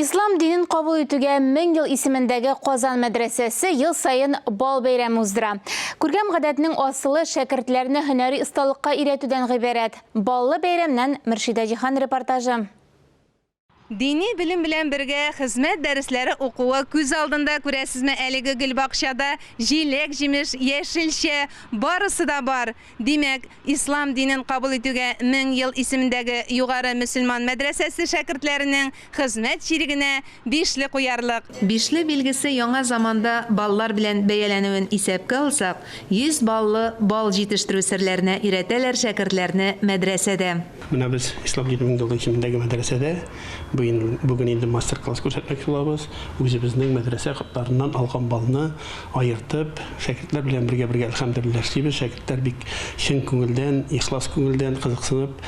Ислам динен кабул итүгә 1000 ел исемендәге Казан мәдрәсәсе ел саен бал бәйрәме уздыра. Күркәм гадәтнең асылы шәкертләрне һөнәри осталыкка өйрәтүдән гыйбарәт. Баллы бәйрәмнән Мөршидә Җиһан репортажы. Дини белем белән бергә хезмәт дәресләре укуы күз алдында, күрәсезме, әлеге гөлбакчада җиләк-җимеш, яшелчә, барысы да бар. Димәк, ислам динен кабул итүгә 1000 ел исемендәге югары мөселман мәдрәсәсе шәкертләренең хезмәт чирегенә бишле куярлык. Бишле билгесе яңа заманда баллар белән бәяләнүен исәпкә алсак, 100 баллы бал җитештерү серләренә өйрәтәләр шәкертләрне мәдрәсәдә. Менә без Ислам дине меңьеллыгы исемендәге мәдрәсәдә бүген инде мастер-класс күрсәтмәкче булабыз. Үзебезнең мәдрәсә кортларыннан алган балны аертып, шәкертләр белән бергә-бергә әлхәмдүлилләһ эшлибез. Шәкертләр бик чын күңелдән, ихлас күңелдән, кызыксынып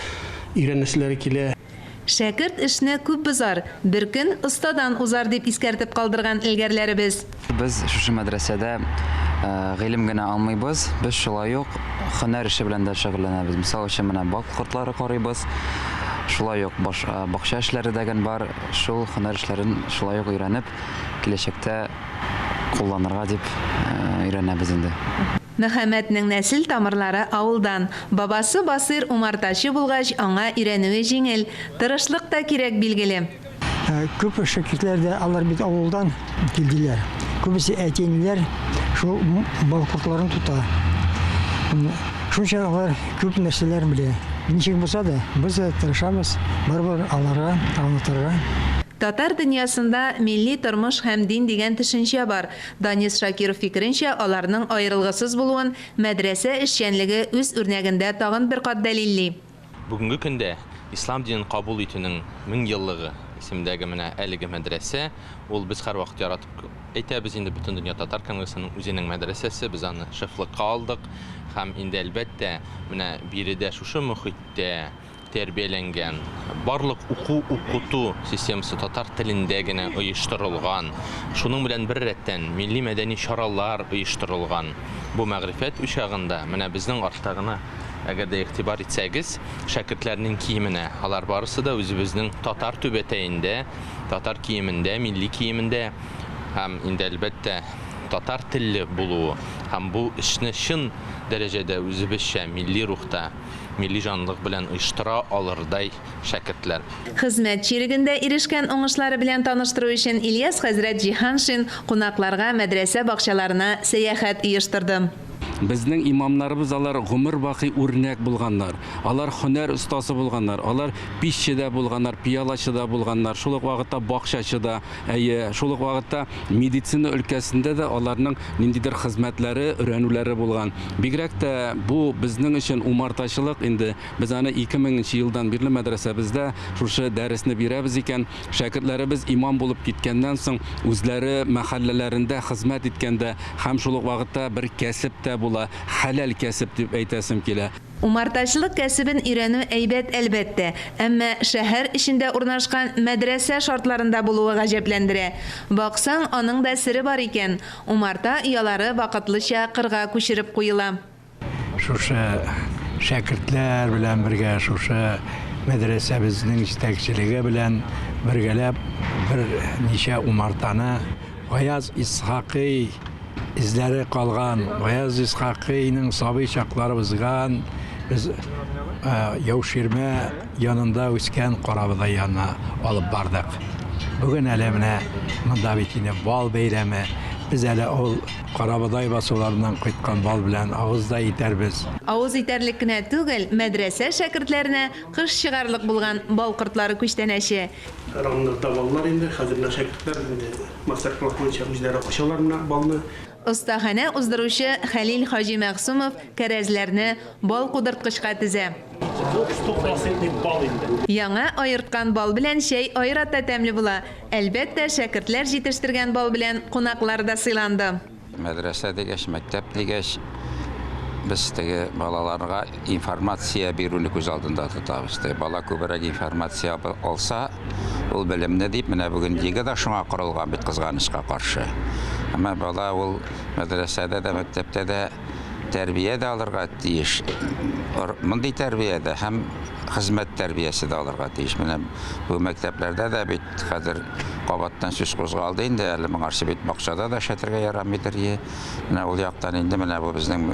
өйрәнәселәре килә. Шәкерт эшне күп бозар, бер көн остадан узар, дип искәртеп калдырган элгәрләребез. Без шушы мәдрәсәдә гыйлем генә алмыйбыз, без шулай ук һөнәр эше белән дә шөгыльләнәбез. Мисал өчен, менә бал кортлары карыйбыз, шулай ук бакча эшләре дәген бар. Шул һөнәр эшләрен шулай ук өйрәнеп, киләчәктә кулланырга дип өйрәнәбез инде. Мөхәммәтнең нәсел тамырлары авылдан. Бабасы Басыйр умартачы булгач, аңа өйрәнүе җиңел. Тырышлык та кирәк, билгеле. Күп шәкертләр дә, алар бит авылдан килделәр. Күбесе әти-әниләр шул бал кортларын тота. Шунча алар күп нәрсәләр белә. Ничек булса да, без дә тырышабыз барыбер аларга аңлатырга. Татар дөньясында милли тормыш һәм дин дигән төшенчә бар. Данис Шакиров фикеренчә, аларның аерылгысыз булуын мәдрәсә эшчәнлеге үз үрнәгендә тагын бер кат дәлилли. Бүгенге көндә Ислам динен кабул итүнең 1000 еллыгы исемендәге менә әлеге мәдрәсә, ул без һәрвакыт яратып әйтәбез инде, Бөтендөнья татар конгрессының үзенең мәдрәсәсе, без аны шефлыкка алдык һәм инде, әлбәттә, менә биредә шушы мохиттә тәрбияләнгән, барлык уку-укыту системасы татар телендә генә оештырылган, шуның белән беррәттән милли-мәдәни чаралар оештырылган бу мәгърифәт учагында, менә безнең артта гына, әгәр дә игътибар итсәгез, шәкертләрнең киеменә, алар барысы да үзебезнең татар түбәтәендә, татар киемендә, милли киемендә һәм инде, әлбәттә, татар телле булуы һәм бу эшне чын дәрәҗәдә үзебезчә милли рухта, милли җанлылык белән оештыра алырдай шәкертләр. Хезмәт чирегендә ирешкән уңышлары белән таныштыру өчен Ильяс хәзрәт Җиһаншин кунакларга мәдрәсә бакчаларына сәяхәт оештырды. Безнең имамнарыбыз алар гомер бакый үрнәк булганнар. Алар һөнәр остасы булганнар. Алар пичче дә булганнар, пиялачы да булганнар, шул ук вакытта бакчачы да, әйе, шул ук вакытта медицина өлкәсендә дә аларның ниндидер хезмәтләре, өйрәнүләре булган. Бигрәк тә бу безнең өчен умартачылык инде. Без аны 2000 нче елдан бирле мәдрәсәбездә шушы дәресне бирәбез икән. Шәкертләребез имам булып киткәннән соң, үзләре мәхәлләләрендә хезмәт иткәндә һәм шул ук вакытта бер кәсеп тә була, хәләл кәсеп дип әйтәсем килә. Умартачылык кәсебен өйрәнү әйбәт, әлбәттә. Әмма шәһәр эчендә урнашкан мәдрәсә шартларында булуы гаҗәпләндерә. Баксаң, аның да сере бар икән, умарта оялары вакытлыча кырга күчереп куела. Шушы шәкертләр белән бергә, шушы мәдрәсәбезнең җитәкчелеге белән бергәләп бер ничә умартаны Гаяз Исхакый эзләре калган, Гаяз Исхакыйның сабый чаклары узган, без Яуширмә янында үскән Карабодай янына алып бардык. Бүген әле менә монда бит инде бал бәйрәме. Без әле ул Карабодай басуларыннан кайткан бал белән авыз да итәрбез. Авыз итәрлек кенә түгел, мәдрәсә шәкертләренә кыш чыгарлык булган бал кортлары күчтәнәче. Рамнарда баллар инде, хәзер менә шәкертләр инде мастер-класс буенча үзләре ачалар менә балны. Остаханә уздыручы Хәлил хаҗи Мәгъсумов кәрәзләрне бал кудырткычка тезә. Бу стопроцентный бал инде. Яңа аерткан бал белән чәй аерата тәмле була. Әлбәттә, шәкертләр җитештергән бал белән кунаклар да сыйланды. Мәдрәсә дигәч, мәктәп дигәч, без теге балаларга информация бирүне күз алдында тотабыз. Теге бала күбрәк информация алса, ул белемне дип, менә бүген ЕГЭ да шуңа корылган бит, кызганычка каршы. Әмма бала ул мәдрәсәдә дә, мәктәптә дә тәрбия дә алырга тиеш. Мондый тәрбия дә һәм хезмәт тәрбиясе дә алырга тиеш. Менә бу мәктәпләрдә дә бит хәзер кабаттан сүз кузгалды инде. Әле моңарчы бит бакчада да эшләтергә ярамыйдыр ие. Менә ул яктан инде менә бу безнең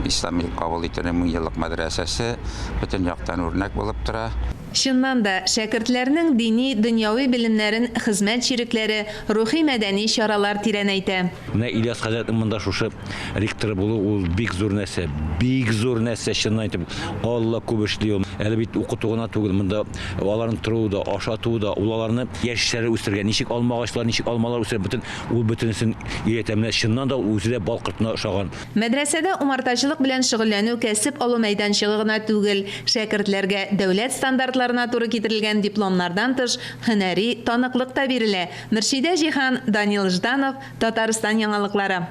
ислам кабул итүнең меңьеллык мәдрәсәсе бөтен яктан үрнәк булып тора. Чыннан да, шәкертләрнең дини, дөньяви белемнәрен хезмәт чирекләре, рухи-мәдәни чаралар тирәнәйтә. Менә Ильяс хәзрәтнең монда шушы ректор булу ул бик зур нәрсә, бик зур нәрсә, чыннан әйтеп, Алла күп эшли ул. Әле бит укыту гына түгел, монда аларның торуы да, ашатуы да, ул аларны яшелчәләр үстерергә, ничек алма агачлары, ничек алмалар үстерергә, бөтен ул бөтенесен өйрәтә. Менә чыннан да ул үзе дә бал кортына ошаган. Мәдрәсәдә умартачылык белән шөгыльләнү кәсеп алу мәйданчыгы гына түгел, шәкертләргә дәүләт стандартларына туры китерелгән дипломнардан тыш һөнәри таныклык та бирелә. Мөршидә Җиһан, Данил Жданов, Татарстан яңалыклары.